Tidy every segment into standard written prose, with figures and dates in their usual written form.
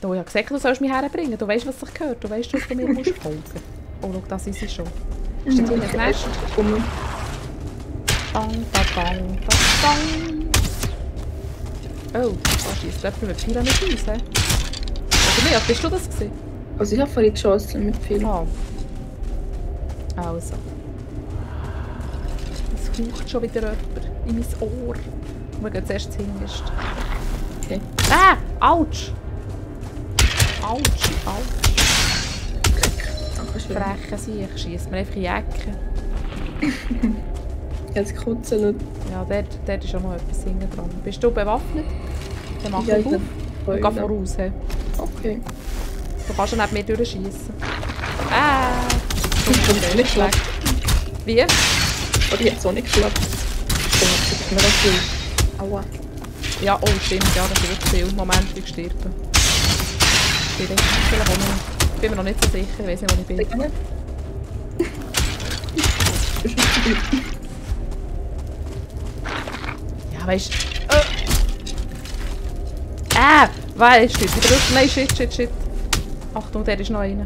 Du, ich habe gesagt, du sollst mich herbringen. Du weißt, was sich gehört. Du weißt, dass du mir musst folgen. Oh, schau, das ist sie schon. Ist das hier ein Nest? Dang, da, dang, da, dang. Oh, da schießt jemand mit Pfeilen nicht raus, hä? Oder nicht? Bist du das gewesen? Also ich habe vorhin geschossen mit viel. Ah. Also. Es haucht schon wieder jemand in mein Ohr. Wir gehen zuerst zuhinterst. Okay. Ah! Autsch! Autsch, autsch. Dankeschön. Frechen sich, schiesst mir einfach in die Ecke. Jetzt kutzen. Ja, dort ist auch noch etwas hinten dran. Bist du bewaffnet? Dann mach Ja, ich auf. ich Und geh voraus. He. Okay. Du kannst ja neben mir durchschiessen. Ah! Das ist nicht schlecht. Wie? Aber jetzt auch nicht geklappt. Das ist mir auch viel. Aua. Ja, oh stimmt, ja, das ist wirklich viel. Moment, ich sterbe. Ich bin vielleicht auch noch. Ich bin mir noch nicht so sicher, ich weiss nicht, wo ich bin. Ja, weißt du. Weißt du, wieder raus. Nein, shit. Achtung, der ist noch einer.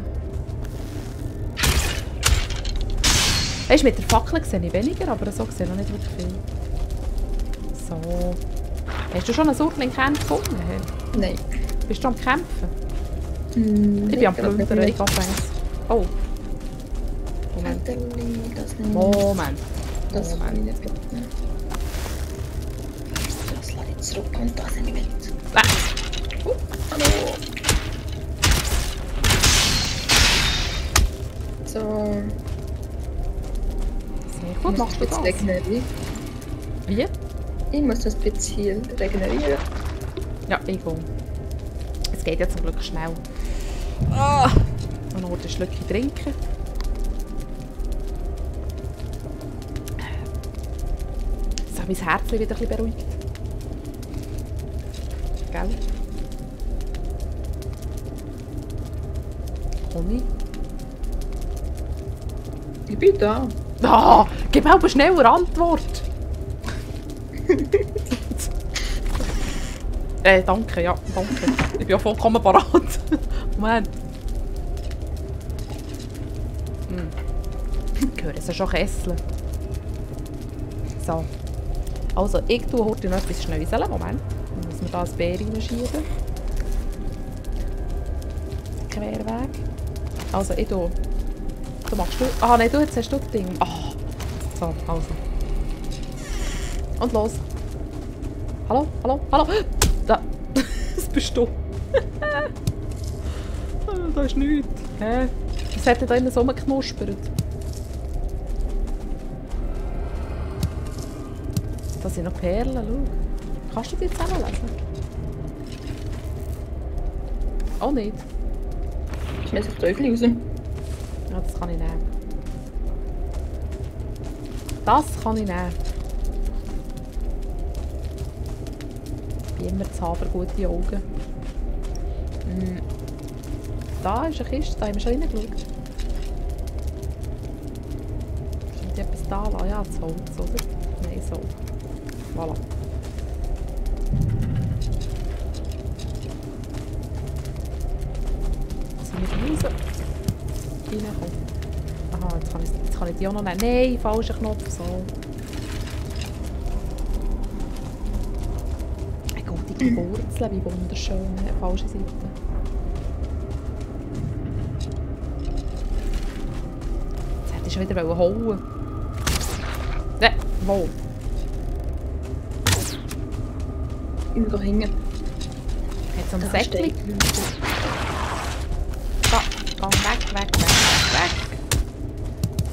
Weißt du, mit der Fackel sehe ich weniger, aber so sehe ich noch nicht wirklich viel. So. Hast du schon einen Surfling-Kern gefunden? Nein. Bist du am Kämpfen? Ich bin am Plündern, ich gehe fängs. Oh. Moment. Moment. Das kann ich nicht mitnehmen. Das lasse ich zurück und das nehme ich mit. Hallo. So. Sehr gut, machst du das? Regenerieren. Wie? Ich muss das speziell regenerieren. Ja, ich gehe. Es geht ja zum Glück schnell. Und noch ein Schlückchen trinken. So, mein Herz wieder ein bisschen beruhigt. Gell? Conny? Ich bin da. Ah, gib auch eine schnellere Antwort! Danke, ja, danke. Ich bin ja vollkommen parat. Moment. Ich höre es schon kesseln. So. Also, ich tue heute noch etwas schnäuseln. Moment. Dann müssen wir da ein Bär reinschieben. Querweg. Also, ich tue. Du machst du. Ah, nein, jetzt hast du das Ding. Ah. So, also. Und los. Hallo? Da. Das bist du. Da ist nichts. Hä? Was hat denn da innen so rumgeknuspert? Da sind noch Perlen, schau. Kannst du die zusammenlesen? Auch nicht. Ich schmeiß auf die Teufel raus. Ja, das kann ich nehmen. Das kann ich nehmen. Wie immer zu haben, gute Augen. Da ist eine Kiste, da haben wir schon reingeschaut. Stimmt etwas da lassen? Ja, das Holz, oder? Nein, so. Voilà. Sind wir raus? Reinkommen. Aha, jetzt kann ich die auch noch nehmen. Nein, falscher Knopf, so. Eine gute Wurzel, wie wunderschön. Falsche Seite. Jetzt hätte ich schon wieder hauen. Ne, wo? Ich muss da hängen. Hat so ein Säckchen? Da, weg.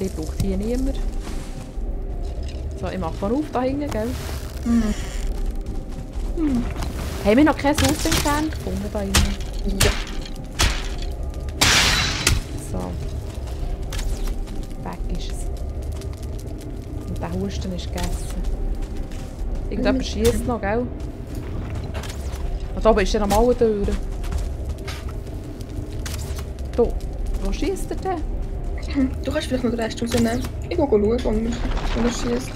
Die braucht hier niemand. So, ich mache mal auf da hinten, gell? Haben wir noch keinen Surfing-Kern gefunden da hinten? Ja. So. Weg ist es. Und der Husten ist gegessen. Irgendjemand schiesst noch, gell? Und da oben ist ja noch mal eine Tür. Da. Wo schiesst er denn? Du kannst vielleicht noch den Rest rausnehmen. Ich gehe schauen, wo er schießt.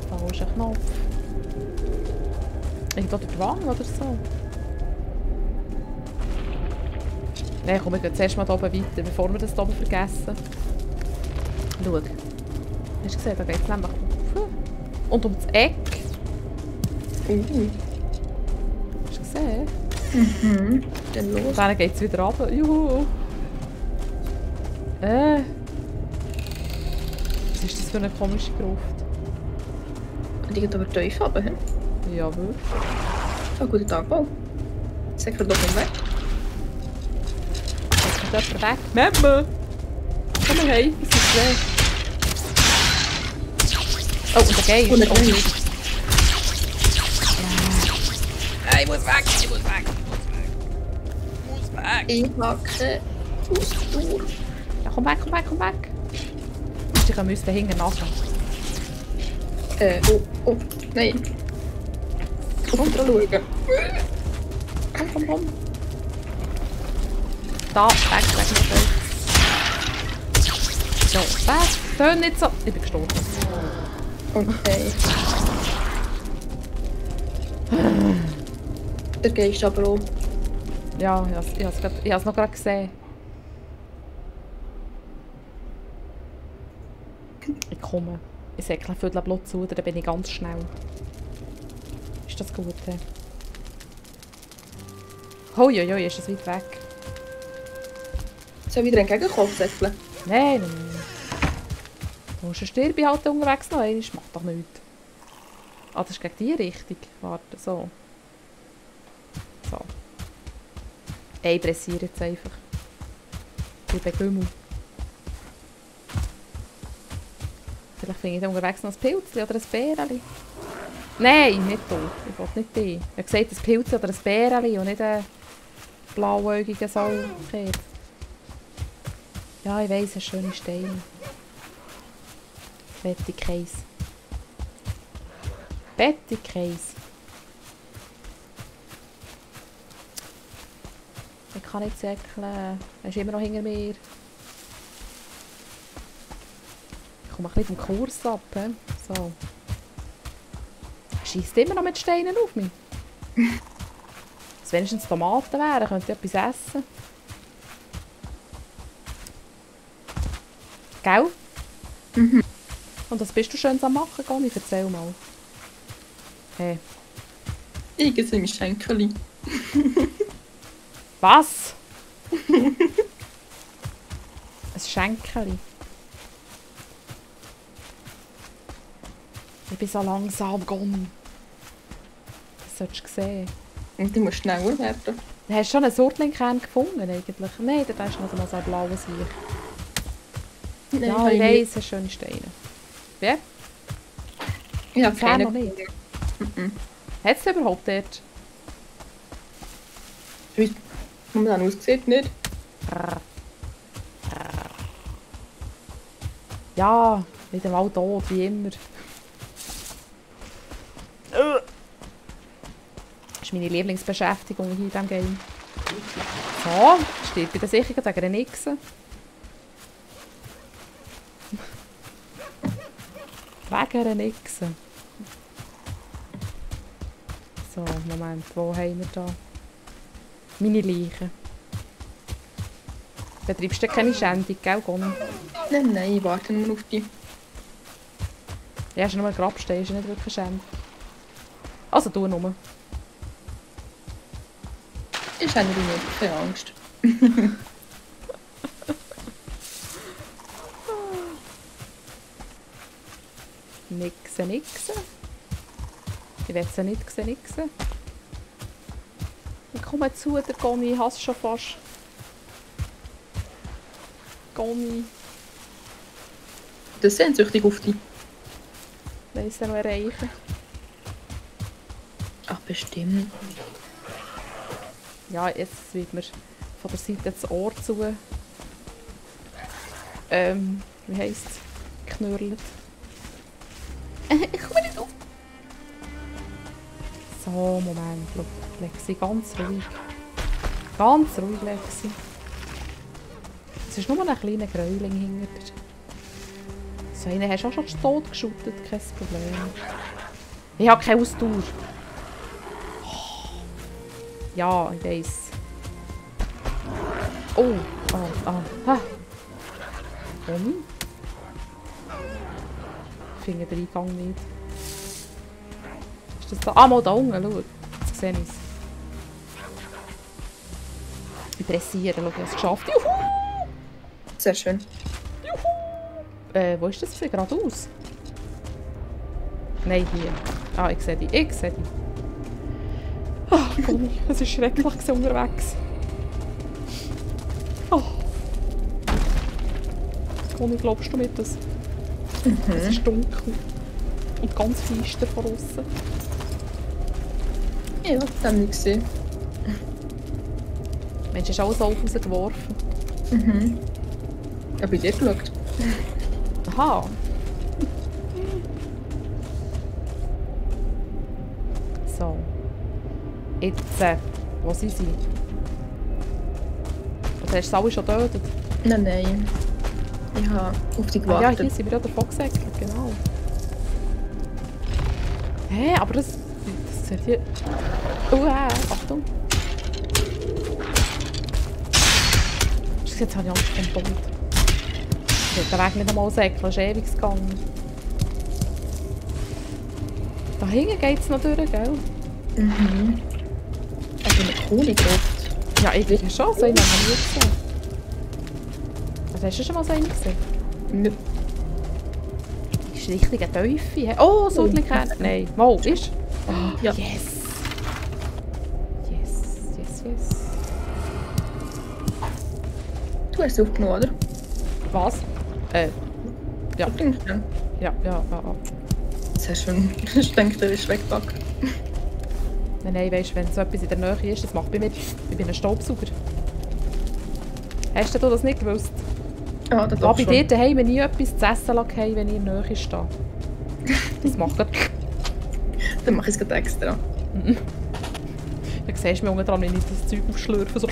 Da ist ein Knopf. Irgendwo der Wang oder so. Nein, komm, wir gehen zuerst mal hier oben weiter, bevor wir das hier oben vergessen. Schau. Hast du gesehen, da geht es nämlich auf. Und um das Eck. Hast du gesehen? Mhm. Dann los. Dann geht es wieder runter. Juhu. Was ist das für eine komische Gruft? Die geht aber tief runter, hä? Ja, wirklich. Oh, guten Tag, Paul. Sag mir doch nicht weg. Ist jemand weg? Memme! Komm mal heim, es ist weg. Oh, und der Geist. Oh, der Geist. Ich muss weg, ich muss weg, ich muss weg. Ich hacke Fußtour. Ja, komm weg, komm weg, komm weg. Ich müsste hinten nachher. Oh, nein. Komm, da schauen. Komm. Da, weg, weg. So, weg. Tön nicht so. Ich bin gestorben. Okay. Der Geist aber auch. Ja, ich habe es noch gerade gesehen. Ich komme. Ich säckle ein Viertel Blut zu, dann bin ich ganz schnell. Ist das gut? Hoi, ist das weit weg? Soll ich wieder entgegenkommen, säckeln? Nein. Du musst sterben halt unterwegs noch einmal. Macht doch nichts. Ah, das ist gegen die Richtung. Warte, so. So. Ey, pressiere jetzt einfach. Ich bin Gümmel. Vielleicht finde ich da unterwegs noch ein Pilzchen oder ein Bäreli. Nein, nicht du. Ich will nicht die. Ich habe gesagt, ein Pilzchen oder ein Bäreli und nicht einen blauäugigen Saulkrebs. Ja, ich weiss, ein schöner Stein. Bettikreis. Ich kann nicht säckeln. Er ist immer noch hinter mir. Ich komme ein bisschen vom Kurs ab. So. Er schiesst immer noch mit Steinen auf mich. Wenn es wenigstens Tomaten wären, könnte ich etwas essen. Gell? Mhm. Und was bist du schön am machen, Goni? Erzähl mal. Hey. Irgendwie mein Schenkeli. Was? Ein Schenkeli. Ich bin so langsam, Goni. Das solltest du sehen. Und du musst schneller werden. Du hast schon einen Sortlingkern gefunden eigentlich. Nein, da ist noch so ein blaues Weich. Nein, Ja, ich weiss, es schöne Steine. Wie? Ich habe keine noch nicht. Mhm. Hat es überhaupt dort? Wie es momentan aussieht, nicht? Ja, wieder mal tot, wie immer. Das ist meine Lieblingsbeschäftigung hier in diesem Game. So, steht bei der Sicherheit wegen den Nixen. Wegen den Nixen. So, Moment, wo haben wir da? Meine Leichen. Betreibst du keine Schändung, gell, Goni? Nein, ich warte nur auf dich. Ja, ist nur ein Grabstein, ist nicht wirklich eine Schändung. Also, tu nur. Ich habe nicht, keine Angst. Nixen. Ich will sie nicht nixen. Ich komme zu, der Goni, ich hasse schon fast. Goni, Das ist sehnsüchtig auf dich. weiss er noch erreichen. Ach, bestimmt. Ja, jetzt wird mir von der Seite das Ohr zu. Wie heisst es? Knurrt. Ich komme nicht auf. So, Moment, Lexi, ganz ruhig. Ganz ruhig, Lexi. Es ist nur ein kleiner Gräuling hinter dir. So einen hast du auch schon zu Tod geschüttet, kein Problem. Ich habe keine Ausdauer. Ja, ich weiss. Oh, ha. Tommy? Ich finde den Eingang nicht. Ist das da? Ah, mal da unten, schau. Jetzt sehe ich es. Ich pressiere, schau, ich habe es geschafft. Juhu! Sehr schön. Wo ist das? Geradeaus? Nein, hier. Ah, ich sehe dich. Ich sehe dich. Ah, Tommy, es war schrecklich unterwegs. Oh. Tommy, glaubst du mir das? Es ist dunkel. Und ganz feister von außen. Ja, das haben wir gesehen. Mensch, hast du alles auch rausgeworfen? Mhm. Ich habe bei dir geschaut. Aha. So. Jetzt, wo sind sie? Oder hast du alle schon getötet? Nein, nein. Ich habe auf dich Ah, ja, gewartet. hier sind wir ja davon gesäckelt, genau. Hä, aber das hat hier... Oh, Achtung. Jetzt habe ich Angst vom Tod. Ich will den Weg nicht einmal säckeln, es ist ewig gegangen. Da hinten geht es noch durch, gell? Mhm. Also eine coole Gruft. Ja, irgendwie schon, so einen haben wir nie gesehen. Also hast du schon mal so einen gesehen? Nö. Das ist richtig eine Teufel. Oh, so ein Kern. Nein, mal, ist? Ja. Yes! Yes, yes, yes. Du hast es aufgenommen, oder? Was? Ja. Bringstein. Ja. Sehr schön. Ich denke, der ist weggepackt. Nein, weißt du, wenn so etwas in der Nähe ist, das macht bei mir. Ich bin ein Staubsauger. Hast du das nicht gewusst? Ja, das Ich habe doch bei dir schon. daheim nie etwas zu essen lassen, wenn ich in der Nähe stehe. Das macht gerade... Dann mache ich es gerade extra. Dann siehst du mich unten dran, wenn ich das Zeug aufschlürfe. So.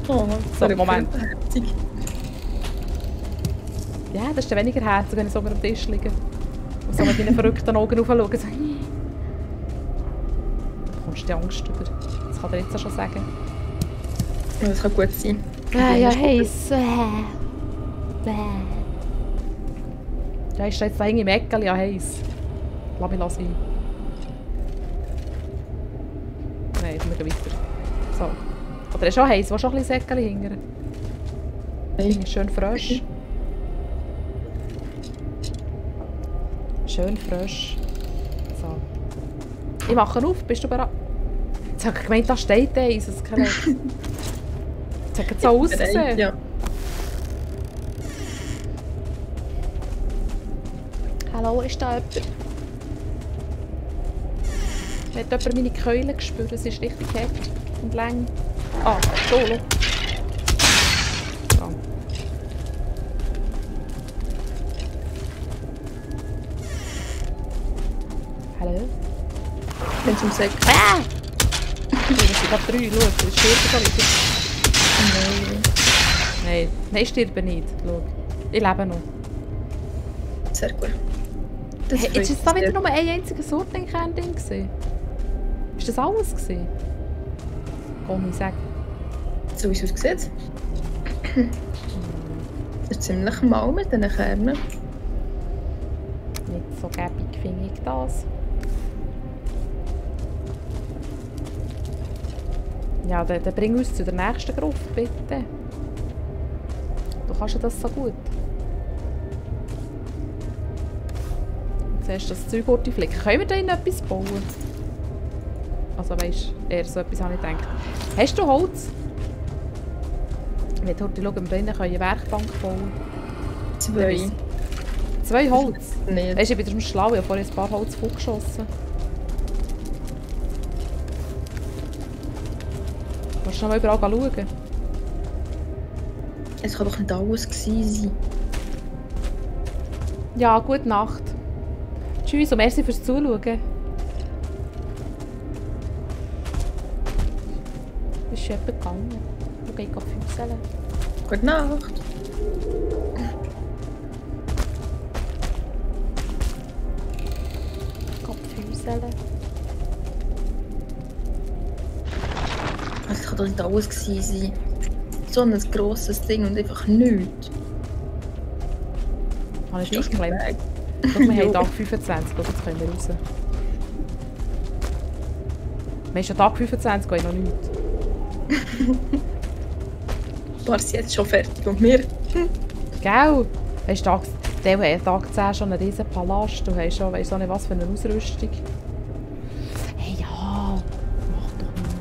Oh, So, Moment. Herzig. Ja, das ist dann weniger herzig, wenn ich so unter dem Tisch liege. Und so mit deinen verrückten Augen raufschaue. So, da kommst du dir Angst über. Das kann dir jetzt auch schon sagen. Ja, das kann gut sein. Ja, heiß. Ja, ich stehe jetzt da hinten im Eckchen, ja, heiß. Lass mich sein. Nein, jetzt müssen wir weiter. So. Oder ist schon heiß? Willst du schon ein bisschen Säckchen hingern? Nein. Schön frisch. Schön frisch. So. Ich mache auf, bist du bereit? Jetzt habe ich gemeint, da steht eins, das Skelett. Jetzt hat es so ausgesehen. Ja. Hallo, ist da jemand? Hat jemand meine Keule gespürt? Es ist richtig hart und lang. Ah, Solo. So. Hallo? Wenn es um Säck. Ah! Das sind gerade 3, schau, das stirbt schon wieder. Nein. Nein, stirbt nicht. Schau. Ich lebe noch. Sehr gut. Das Hey, freut jetzt ist mich da wieder sehr. nur ein einziger Sortenkern-Ding gewesen. Ist das alles gewesen? Komm, ich sag. So wie es aussieht. Das ist ziemlich mau mit diesen Kernen. Nicht so gäbig finde ich das. Ja, dann bring uns zu der nächsten Gruppe, bitte. Du kannst ja das so gut. Zuerst das Zeug flicken. Können wir da innen etwas bauen? Also weisst, eher so etwas habe ich gedacht. Hast du Holz? Ich will heute schauen, ob wir da innen eine Werkbank bauen 2. 2 Holz? Nicht. Weisst du, ich bin darum schlau, ich habe vorhin ein paar Holz vorgeschossen. Kannst du noch mal überall schauen? Es kann doch nicht alles gewesen sein. Ja, gute Nacht. Tschüss und merci fürs Zuschauen. Ist schon jemand gegangen? Okay, ich gehe füßeln. Gute Nacht. Ich gehe füßeln. Also, das kann doch nicht alles gewesen sein. So ein grosses Ding und einfach nichts. Habe ich Ist dich doch geklemmt. weg. Guck, wir haben Jo. Tag 25, Schau, jetzt können wir raus. Wir haben schon Tag 25, geht noch nichts. War es jetzt schon fertig und wir? Gell? Weißt du, der hat Tag 10 schon einen riesen Palast. Du hast schon, weißt du nicht, was für eine Ausrüstung. Hey, ja! Mach doch nicht.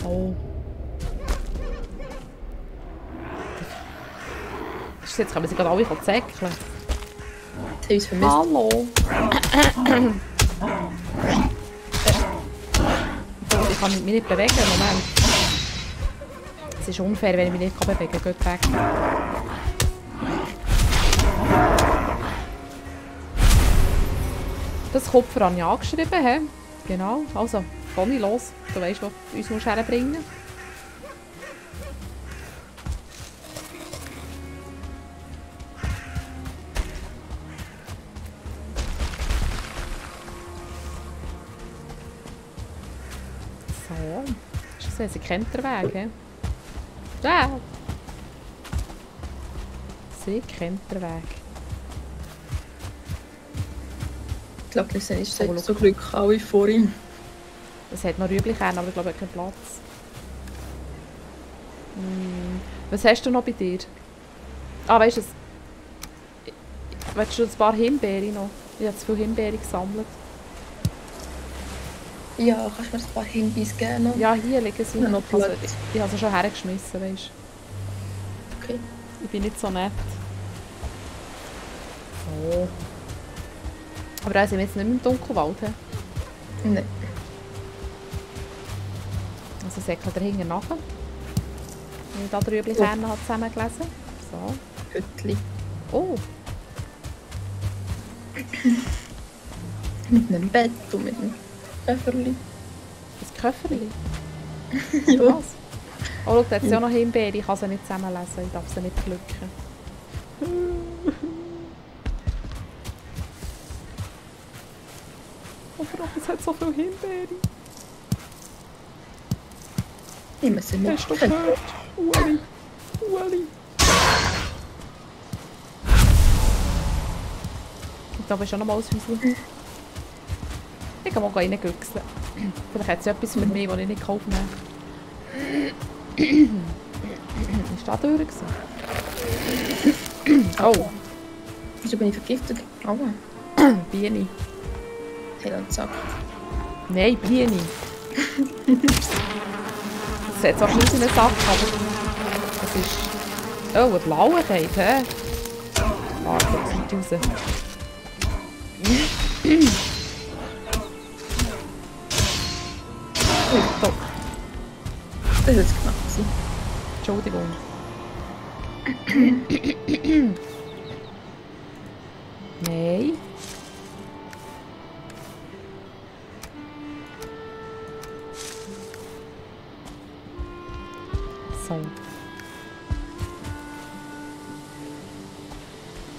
Oh. Jetzt können wir sie gerade alle zäckeln. Sie haben uns vermisst. Hallo! Ich kann mich nicht bewegen, Moment. Es ist unfair, wenn ich mich nicht bewegen kann. Geht weg. Das Kupfer habe ich angeschrieben. He? Genau. Also, Conny, los. Du weißt, was du uns herbringen musst. So. Hast du gesehen, sie kennt den Weg. He? Ja. Sie kennt den Weg. Ich glaube, wir sind nicht so glücklich alle vor ihm. Es hat noch Rüeblikerne, aber ich glaube, er hat keinen Platz. Was hast du noch bei dir? Ah, weißt du, willst du ein paar Himbeeren noch? Ich habe zu viele Himbeeren gesammelt. Ja, kannst du mir ein paar Himbeeren geben? Ja, hier liegen sie. Ja, noch Also, Platz. ich habe sie schon hergeschmissen, weißt du. Okay. Ich bin nicht so nett. So. Aber da sind wir jetzt nicht mehr im Dunkelwald. He? Nein. Also säckelt er hinten nachher. Wenn ich da die Rüeblikerne habe zusammengelesen. So. Hütli. Oh, Mit einem Bett und mit einem Köfferli. das Köfferli. Ja. Was? Oh, schau, da hat sie auch noch Himbeere. Ich kann sie nicht zusammenlesen. Ich darf sie nicht pflücken. Oh, verdammt, es hat so viele Himbeere. Nehmen sie mit. Hast du gehört? Ueli. Ueli. Und da bist du auch noch mal aushäuseln. Ich kann mal reingüchseln. Vielleicht hat sie etwas für mich, das ich nicht kaufen kann. Ist da durch? Oh, Wieso bin ich vergiftet? Aber. Biene. Hey, dann zack. Nein, Biene. Das hat zwar schon seine Sache, aber das ist... Oh, eine blaue Kette, hä? Ah, ich komme nicht raus. So, Das ist jetzt knapp gewesen. Entschuldigung. Nein. So.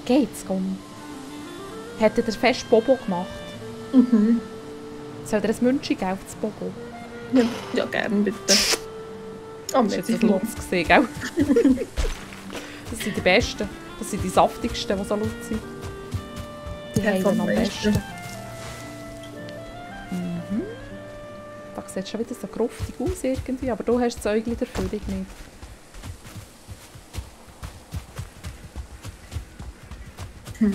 Geht's, komm. Hat er fest Bobo gemacht? Mhm. Soll er ein Münzchen geben auf das Bobo? Ja, ja, gern bitte. Oh, Das war jetzt ein Lutz, gewesen, gell? Das sind die besten. Das sind die saftigsten, die so Lutz sind. Die Ja, heilen vom am meisten. besten. Mhm. Da sieht schon wieder so gruftig aus irgendwie, aber du hast das Äuglein dafür, ich nicht. Du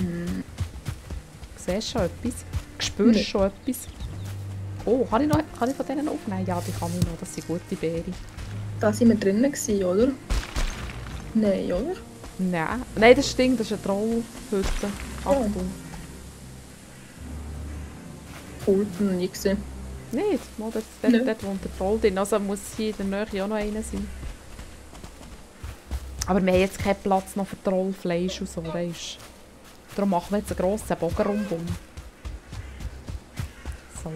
siehst schon etwas. Du spürst Nee. schon etwas. Oh, kann ich von denen aufnehmen? Ja, die kann ich noch. Das sind gute Beeren. Da sind wir drinnen gewesen, oder? Nein, oder? Nein. Nein, das stimmt. Das ist eine Trollhütte. Achtung. Cool, noch nie gesehen. Nicht? Mal dort, Nein. dort wohnt der Troll drin. Also muss hier in der Nähe auch noch einer sein. Aber wir haben jetzt keinen Platz noch für Trollfleisch und so, weißt du. Darum machen wir jetzt einen grossen Bogen rundum. So.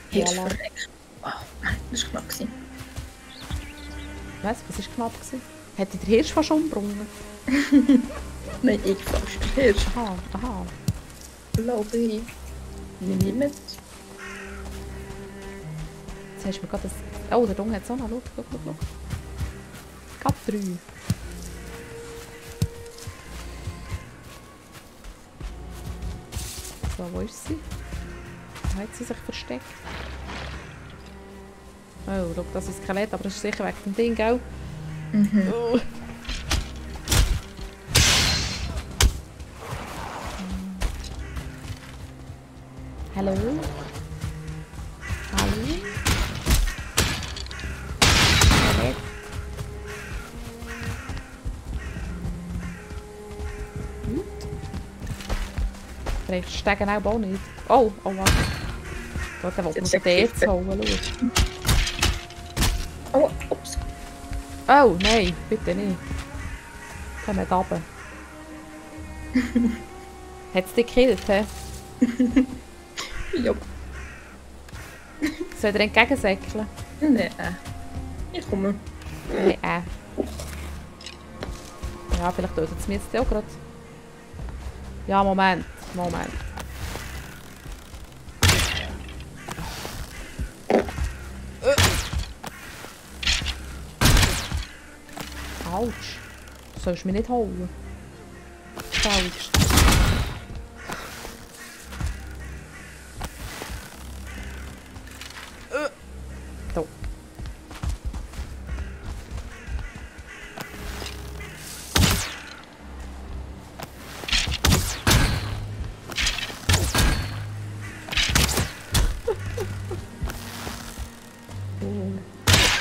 Hirsch Voilà. verreckt. Oh, Mann, das war knapp gewesen. Was war knapp gewesen? Hätte der Hirsch fast umgebracht? Nein, ich fast. Hirsch, Aha, aha. glaube ich. Nehme ich mit. Jetzt Jetzt hast du mir gerade das... Oh, der Dung hat es auch noch. Schau. Gerade 3. So, wo ist sie? Wo hat sie sich versteckt? Oh, schau, das ist Skelett, aber das ist sicher wegen dem Ding, gell? Mhm. Oh. Hallo? Hallo? Skelett? Gut. Vielleicht steigen auch nicht. Oh, oh, warte. Dort will man Jetzt den Kiste. zu holen, schau. Oh, ups. Oh, nein, bitte nicht. Komm nicht runter. Hat es dich gekillt, hä? Ja. Soll ich dir entgegensäckeln? Nein. Ich komme. Nein. Ja, vielleicht tötet es mich jetzt auch gerade. Ja, Moment. Autsch. Du sollst mich nicht holen. Falsch. So.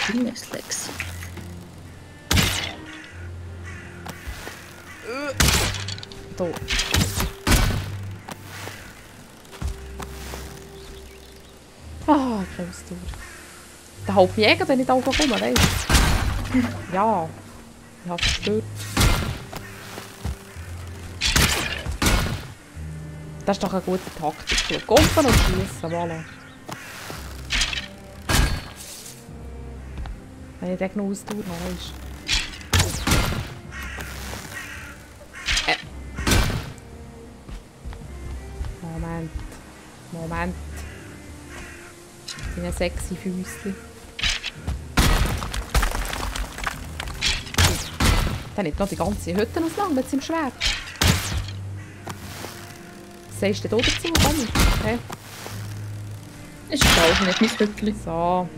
Fingerflex. So. Ah, ich komme es durch. Der haut mich wenn ich da komme, weißt du? Ja. Ich habe verstört. Das ist doch eine gute Taktik. Gumpen und schiessen, voilà. Wenn ich den genug Ausdauer habe, ist. Moment. Deine sexy Füßchen. Der nimmt noch die ganze Hütte auseinander mit seinem Schwert. Was sagst du denn dazu? Komm. Okay. Ist auch nicht mein Hütchen. So.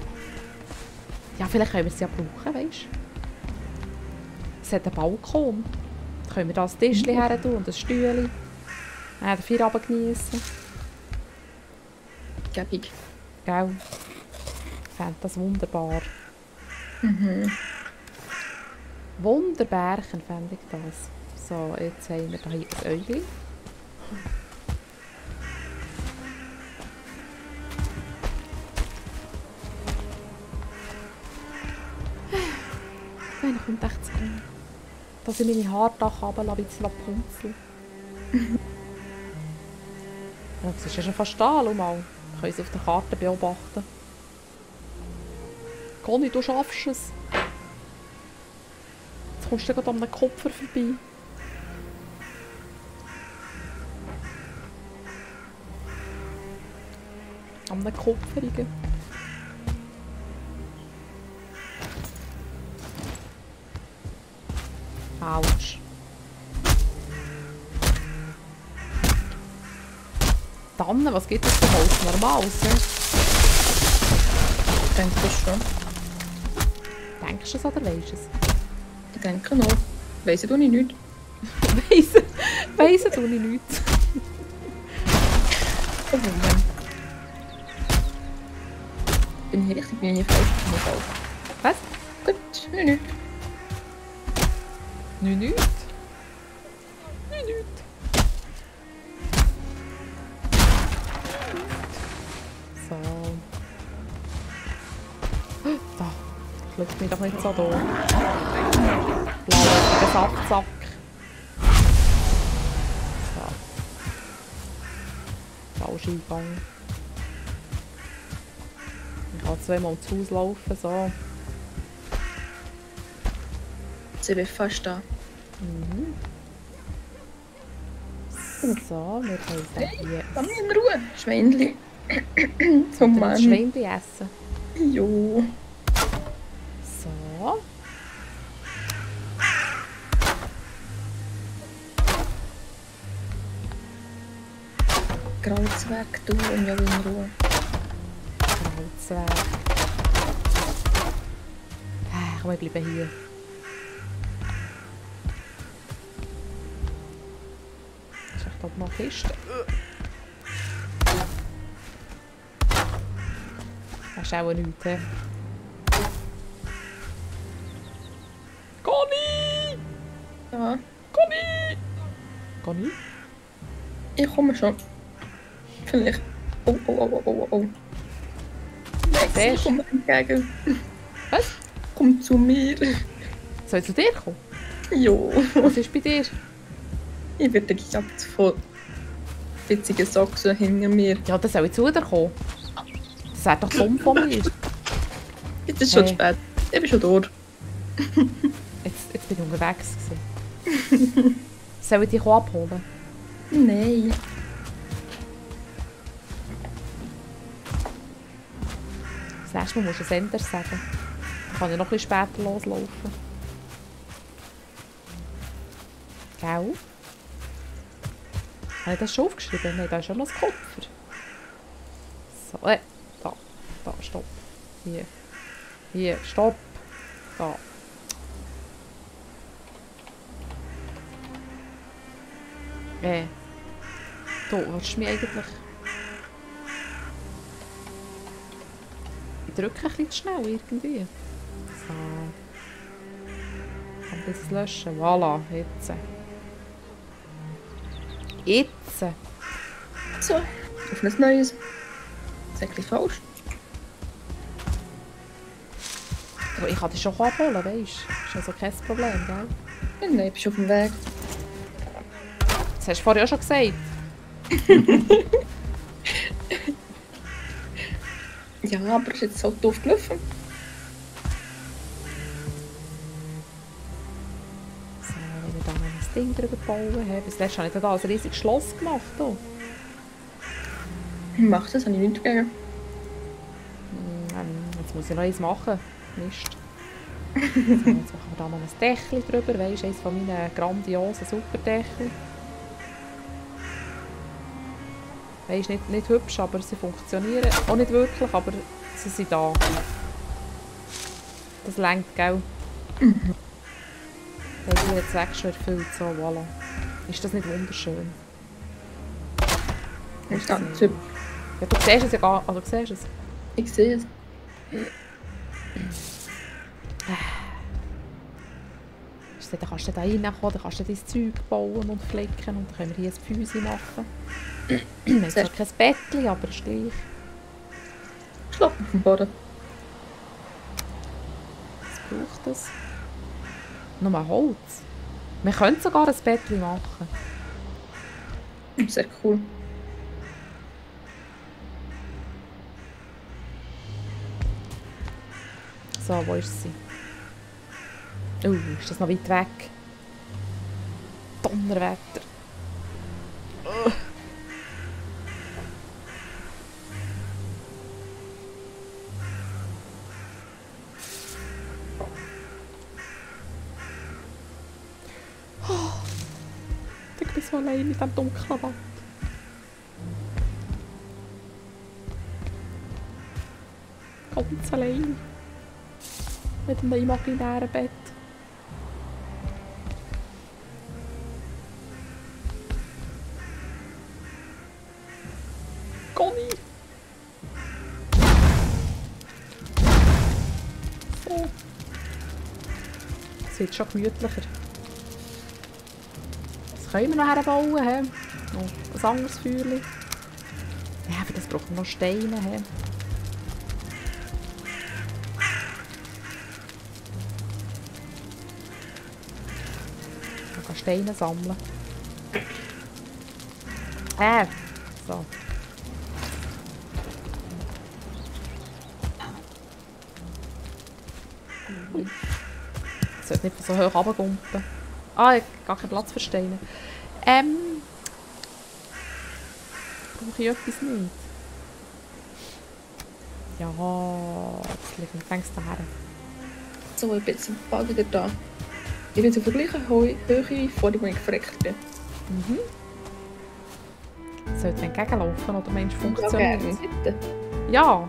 Ja, vielleicht können wir es ja brauchen, weißt du? Es hat einen Balkon. Da können wir da ein Tischchen her tun und ein Stühle. Den Feierabend geniessen. Gäbig. Gell? Ich fände das wunderbar. Wunderbärchen fände ich das. So, jetzt haben wir hier ein Äugli. Dann kommt echt zu kommen. Dass ich meine Haare da runterlasse, ein bisschen punzeln. Ja, das ist ja schon fast da, schau mal. Wir können es auf der Karte beobachten. Conny, du schaffst es. Jetzt kommst du gerade an einem Kupfer vorbei. An einem Kupferigen. Autsch. Dann, was gibt es für Holz? Normales, ne? Ich denke das schon. Denkst du es oder weisst du es? Ich denke noch. Weiss ich nicht. Weiss tue ich nichts. Oh Mann. Bin ich richtig, bin ich falsch? Bin ich falsch? Was? Gut, nicht. Nichts. So. Da. Schaut mich doch nicht so da. Blauer Saftsack. So. Falscher Eingang. Ich kann zweimal ums Haus laufen, so. Sie bin fast da. So, wir können dann hier Lass mich in Ruhe. Schweinli. Oh ein Mann. Schweinchen essen. Jo. So. Grauzwerg, du und ja in Ruhe. Grauzwerg. Komm, wir bleiben hier. Ist echt oben noch eine Kiste. Das ist auch nichts, he? Conny! Ja, Conny! Conny? ich komme schon. Vielleicht. Oh, oh, oh, oh, oh, oh. Lex, ich komme entgegen. Was? Komm zu mir. Soll ich zu dir kommen? Jo. Was ist bei dir? Ich werde gejagt von witzigen Sachsen hinter mir. Ja, dann soll ich zu dir kommen. Das wäre doch dumm von mir. Jetzt ist schon Hey. spät. Ich bin schon dort. Jetzt bin ich unterwegs gewesen. Soll ich dich abholen? Nein. Das nächste Mal musst du es anders sagen. Dann kann ich noch ein bisschen später loslaufen. Gell? Habe ich das schon aufgeschrieben? Nein, da ist schon noch das Kupfer. So, da, stopp. Hier, stopp. Da. Du, willst du mich eigentlich... Ich drücke ein bisschen zu schnell irgendwie. So. Kann ich das löschen? Voilà, jetzt. Jetzt. So, auf ein neues. Sag ich falsch. Aber ich kann dich schon abholen, weißt du? Ist also kein Problem, gell? Nein, bist auf dem Weg. Das hast du vorher auch schon gesagt. Ja, aber ist jetzt so doof gelaufen. So, wenn wir da noch ein Ding drüber bauen haben. Bis jetzt habe ich da ein riesiges Schloss gemacht. Oh. Mach das, habe ich nichts dagegen. Jetzt muss ich noch eins machen. Mist. So, jetzt machen wir da noch ein Dächchen drüber. Weisst du, eines von meinen grandiosen Superdächchen. Weisst, nicht hübsch, aber sie funktionieren. Auch nicht wirklich, aber sie sind da. Das lenkt, gell? Mhm. Das ist jetzt extra erfüllt, so, voilà. Ist das nicht wunderschön? Ist ganz super. Ja, du siehst es ja gar nicht. Also, du siehst es. Ich sehe es. Dann kannst du da reinkommen, dann kannst du dein Zeug bauen und flicken und dann können wir hier ein Fäuschen machen. Wir haben zwar kein Bettchen, aber ist gleich. Schlafen auf dem Boden. Was braucht das? Nur Holz. Wir können sogar ein Bettchen machen. Sehr cool. So, wo ist sie? Ist das noch weit weg? Donnerwetter. Ich bin so allein in diesem dunklen Wald. Ganz allein. Mit einem imaginären Bett. Conny! So. Es wird schon gemütlicher. Das können wir noch herbauen. Noch ein anderes Feuerchen. Ja, aber das braucht noch Steine. He. Man kann Steine sammeln. So. Ich sollte nicht so hoch runtergumpen. Ich habe gar keinen Platz für Steine. Brauche ich etwas nicht? Ja, das liegt nicht längst daher. So, ich bin jetzt bald wieder da. Ich bin auf der gleichen Höhe, wie vorher, als ich gefreckt bin. Mhm. Sollte es entgegenlaufen oder meinst du, Ja, funktioniert? gerne, bitte. Ja!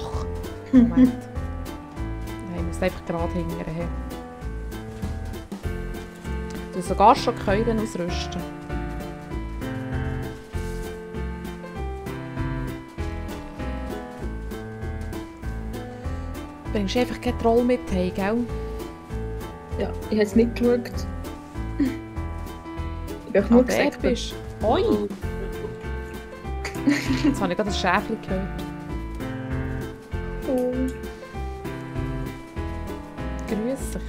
Ach, Moment. Nein, ich muss einfach gerade hinterher. Du sogar schon die Keulen ausrüsten. Bringst du einfach keinen Troll mit heim, gell? Ja, ich habe es nicht geschaut. Ich bin auch nur Dort gesagt. bist du. Oi! Jetzt habe ich gerade ein Schäfchen gehört. Oh. Grüß dich.